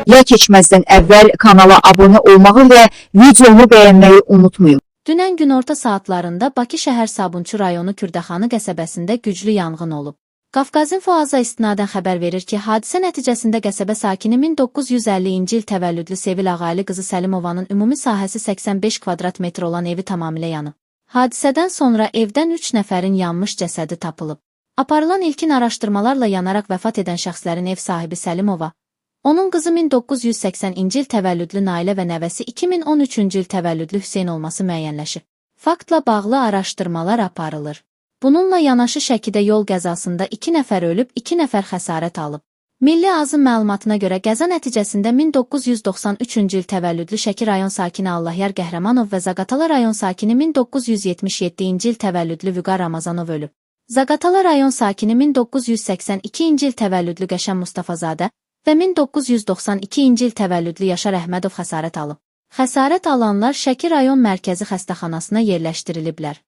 Ya keçməzdən əvvəl kanala abunə olmağı və videomu bəyənməyi unutmayın. Dünən günorta saatlarında Bakı şəhər Sabunçu rayonu Kürdəxanı qəsəbəsində güclü yanğın olub. Qafqazinfo AZ-a istinadən xəbər verir ki, hadisə nəticəsində qəsəbə sakini 1950-ci il təvəllüdlü Sevil Ağaəli qızı Səlimovanın ümumi sahəsi 85 kvadrat metr olan evi tamamilə yanıb. Hadisədən sonra evdən 3 nəfərin yanmış cəsədi tapılıb. Aparılan ilkin araşdırmalarla yanaraq vəfat edən şəxslərin ev sahibi Səlimova, onun qızı 1980-ci il təvəllüdlü Nailə və nəvəsi 2013-cü il təvəllüdlü Hüseyn olması müəyyənləşib. Faktla bağlı araşdırmalar aparılır. Bununla yanaşı Şəkidə yol qəzasında 2 nəfər ölüb, 2 nəfər xəsarət alıb. Milli Azın məlumatına görə qəza nəticəsində 1993-cü il təvəllüdlü Şəki rayon sakini Allahyar Qəhrəmanov və Zaqatala rayon sakini 1977-ci il təvəllüdlü Vüqar Ramazanov ölüb. Zaqatala rayon sakini 1982-ci il təvəllüdlü Qəşən Mustafazadə və 1992-ci il təvəllüdlü Yaşar Əhmədov xəsarət alıb. Xəsarət alanlar Şəki rayon mərkəzi xəstəxanasına yerləşdiriliblər.